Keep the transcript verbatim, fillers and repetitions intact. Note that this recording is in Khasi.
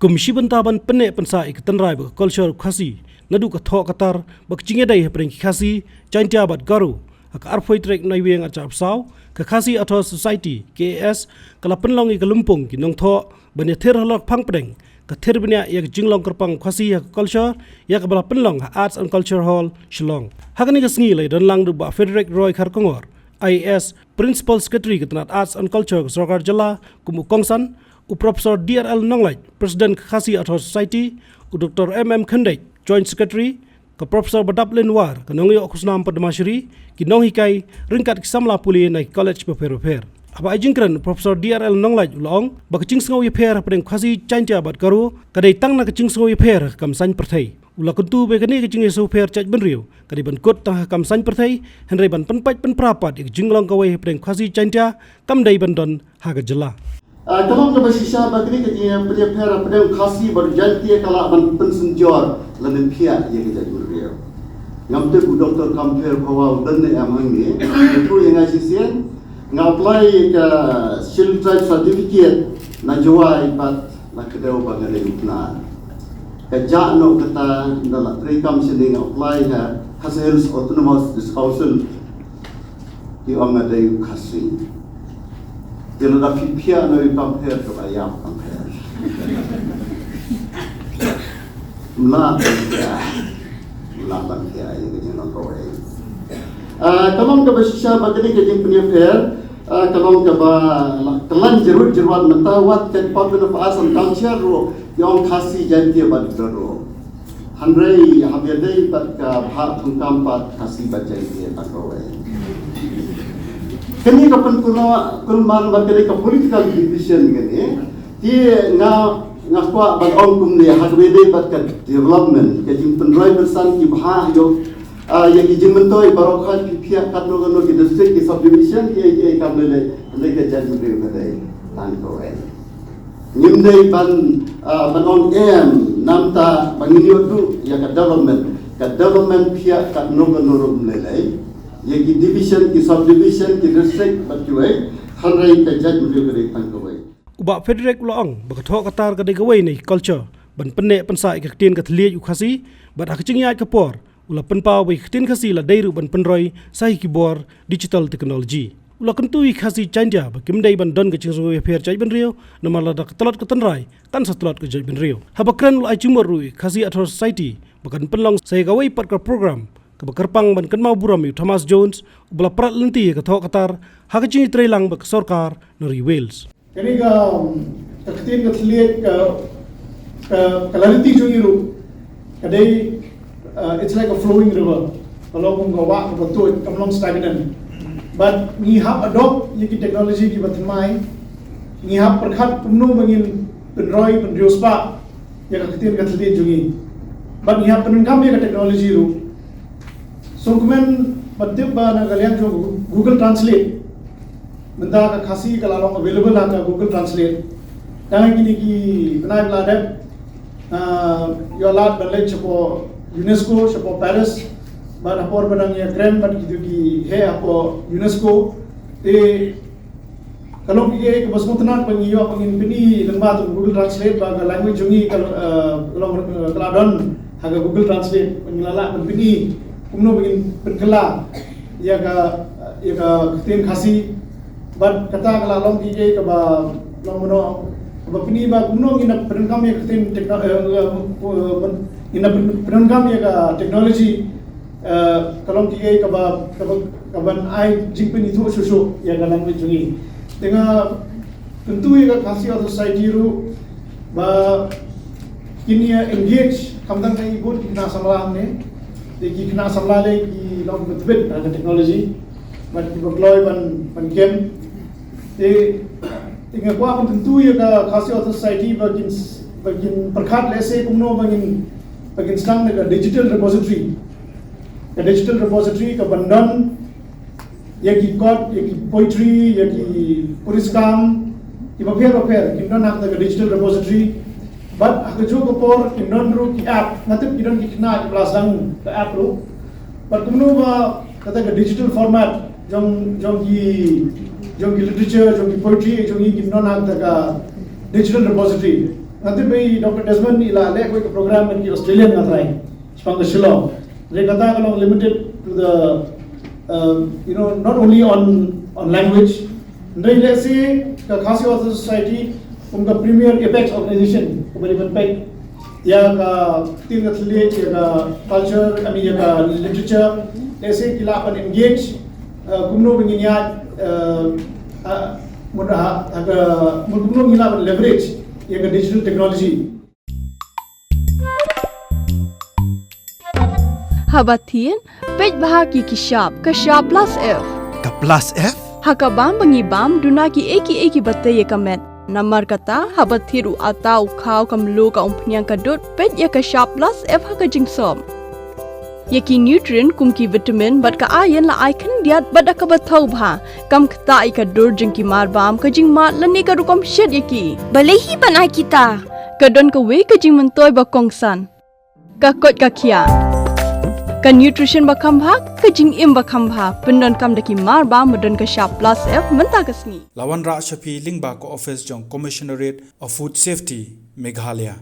Kum shi bynta ban pynneh pynsah ïa ka tynrai bad ka culture Khasi, naduh ka thoh ka tar bad ka jingïadei hapdeng ki Khasi, Jaintia bad Garo, ha ka arphew tarik Naiwieng arphew saw, ka Khasi Authors Society, K A S, ka la pynlong ïa ka lympung ki nongthoh ban ïathir halor phang pdeng ka thir bniah ïa ka jinglong kyrpang Khasi ha ka culture, ïa kaba la pynlong ha Arts and Culture Hall, Shillong. Ha kane ka sngi la ïadon lang da u Bah Frederick Roy Kharkongor, I A S, Principal Secretary ka tnat Arts and Culture ka Sorkar Jylla, kum u kongsan, u Professor D R L Nonglait, President ka Khasi Authors Society, u Doctor M M Khyndiat, Joint Secretary, ka Professor Badap Lynwar, ka nongïoh khusnam Padma Shri, ki nonghikai, ryngkat ki samla pule na ki college bapher bapher. Haba ai jingkren, u Professor D R L Nonglait u la ong ba ka jingsngew ïapher hapdeng Khasi, Jaintia bad Garo ka dei tang na ka jingsngew ïapher ha ka kam saiñ pyrthei. U la kyntu ba kane ka jingïasngewpher jaitbynriew ka dei ban kut tang ha ka kam saiñ pyrthei, hynrei ban pynpait pynpra pat ïa ka jinglong kawei hapdeng Khasi, Jaintia, kam dei ban don ha ka jylla. Ah, ka long kaba shisha ba kane ka jingïapher hapdeng Khasi bad Jaintia ka lah ban pynsynjor lane phiah ïa ka jaitbynriew. Ngam tip u Doctor Kampher Phawa u don ne em hangne. Ngan ïathuh ïa nga shisien, nga apply ïa ka Scheduled Tribe certificate na Jowai bad la kdew ba nga dei u Pnar. Ka jah noh kata, ynda la treikam shane nga apply ha Khasi Hills Autonomous District Council. Ki ong nga dei u Khasi. Te lada phi phiah noh ïa u Kampher, to ïa u Kampher. Mla ban phiah. Mla ban phiah ïa ka jinglong kawei. Ah, ka long kaba shisha ba kane ka jingpynïapher, ah, ka long kaba la kyllaiñ jyrwat jyrwat, mynta wat ka Department of Arts and Culture ruh ki ong Khasi, Jaintia bad Garo. Hynrei haba ïadei bad ka bhah pyndonkam pat, Khasi bad Jaintia tang kawei. Kane ka pynkulmar, kulmar ba kane ka political division kane, te nga, nga kwah ban ong kumne, haba ïadei bad ka development, ka jingpynroi pynsan ki bhah ïoh, ah, ïa ki jingmyntoi baroh khoit, phi phiah katno katno ki district, ki subdivision, ki, ki, kam lei lei, hynrei ka jaitbynriew ka dei tang kawei. Ngim dei ban, ah, ban ong em, namar ba ngin ïoh duh ïa ka development. Ka development phiah katno katno ruh ym lei lei. Ïa ki division, ki subdivision, ki district bad kiwei, hynrei ka jaitbynriew ka dei tang kawei. U Bah Frederick u la ong ba ka thoh ka tar ka dei kawei na ki culture ban pynneh pynsah ïa ka ktien ka thylliej u Khasi, bad ha ka jingïaid ka por u la pynpaw ba ïa ka ktien Khasi la dei ruh ban pynroi sa ïa ki bor digital technology. U la kyntu ïa ki Khasi, Jaintia ba kim dei ban don ka jingsngew ïapher jaitbynriew, namar lada ka tlot ka tynrai kan sa tlot ka jaitbynriew. Haba kren u la ai jingmut ruh ïa ka Khasi Authors Society ba kan pynlong sa ïa kawei pat ka program kaba kyrpang ban kynmaw burom ïa u Thomas Jones, uba la prat lynti ïa ka thoh ka tar ha ka jingïatreilang bad ka sorkar na ri Wales. Kane ka, um, ka ktien ka thylliej, ka, ka, ka la riti jong ngi ruh ka dei, uh, it's like a flowing river. Ka long kum ka wah kaba tuid, kam long stagnant. But ngi hap adopt ïa ki technology kiba thymmai. Ngi hap pyrkhat kumno ba ngin pynroi, pynriewspah ïa ka ktien ka thylliej jong ngi. But ngi hap pyndonkam ïa ka technology ruh. Sngewkmen ban tip ba na ka liang jong Google Translate, mynta ka Khasi ka la long available ha ka Google Translate. Tang kine ki bnai ba la dep, ah, ïoh lad ban leit shapoh UNESCO, shapoh Paris, bad ha por ba dang ïakren bad kito ki heh hapoh UNESCO, te ka long kaei kaba sngewtynnat ba ngi ïoh ba ngin pyni lyngba tu Google Translate, ba ka language jong ngi ka, eh, ka long, eh, ka la don ha ka Google Translate, ba ngi la lah ban pyni kumno ba ngin pynkylla ïa ka, ïa ka ktien Khasi. Bad kata ka la long kaei kaba long mano, kaba pyni ba kumno ngin ïa pyndonkam ïa ka ktien techno-, eh, eh, ngin ïa pyn-, pyndonkam ïa ka technology. Eh, ka long kaei kaba, kaba, kaban ai jingpynithuh shuh shuh ïa ka language jong ngi. Te nga kyntu ïa ka Khasi Authors Society ruh ba kin ïa engage, khamtam ka i bun ki khynnah samla ne, te ki khynnah samla lei ki long kiba tbit ha ka technology, bad kiba kloi ban, ban kem. Te, te nga kwah ban kyntu ïa ka Khasi Authors Society ba kin, ba kin pyrkhat lehse kumno ba ngin, ba kin sdang da ka digital repository. Ka digital repository kaban don ïa ki kot, ïa ki poetry, ïa ki puriskam, kiba pher ba pher, kin don ha kata ka digital repository. Bad ha kajuh ka por kin don ruh ki app, nga tip ki don ki khynnah kiba la sdang ka app ruh. Bad kumno ba kata ka digital format jong, jong ki, jong ki literature, jong ki poetry jong ngi kin don ha kata ka digital repository. Nga tip ba i Doctor Desmond i la leh kawei ka program bad ki Australian, nga trai, shaphang ka Shillong. Hynrei kata ka long limited to the, uh, you know, not only on, on language. Hynrei lehse ka Khasi Authors Society kum ka premier apex organization kaba dei ban peit ïa ka ktien ka thylliej, ïa ka culture, I mean, ïa ka literature. Lehse ki lah ban engage, uh, kumno ba ngin ïaid, uh, uh, mut ha, ha ka, mut kumno ngin lah ban leverage ïa ka digital technology. Haba thied, peit bha ïa ki shap, ka shap plus F. Ka plus F? Ha ka bam ba ngi bam, duna kiei kiei kiba tei ïa ka met. Namar kata, haba thied u atta, u khaw, ka mluh, ka umphniang, ka dud, peit ïa ka shap plus F ha ka jingsop. Ïa ki nutrient kum ki vitamin bad ka iron la ai khyndiat bad da kaba thaw bha. Kam ktah ïa ka dur jong ki marbam, ka jingmad lane ka rukom shet ïa ki. Balei hi ban ai kita? Ka don kawei ka jingmyntoi ba kongsan. Ka koit ka khiah. Ka nutrition ba kham bha, ka jingim ba kham bha. Pyndonkam da ki marbam ba don ka shap plus F mynta ka sngi. La wanrah sha phi lyngba ka office jong Commissionerate of Food Safety, Meghalaya.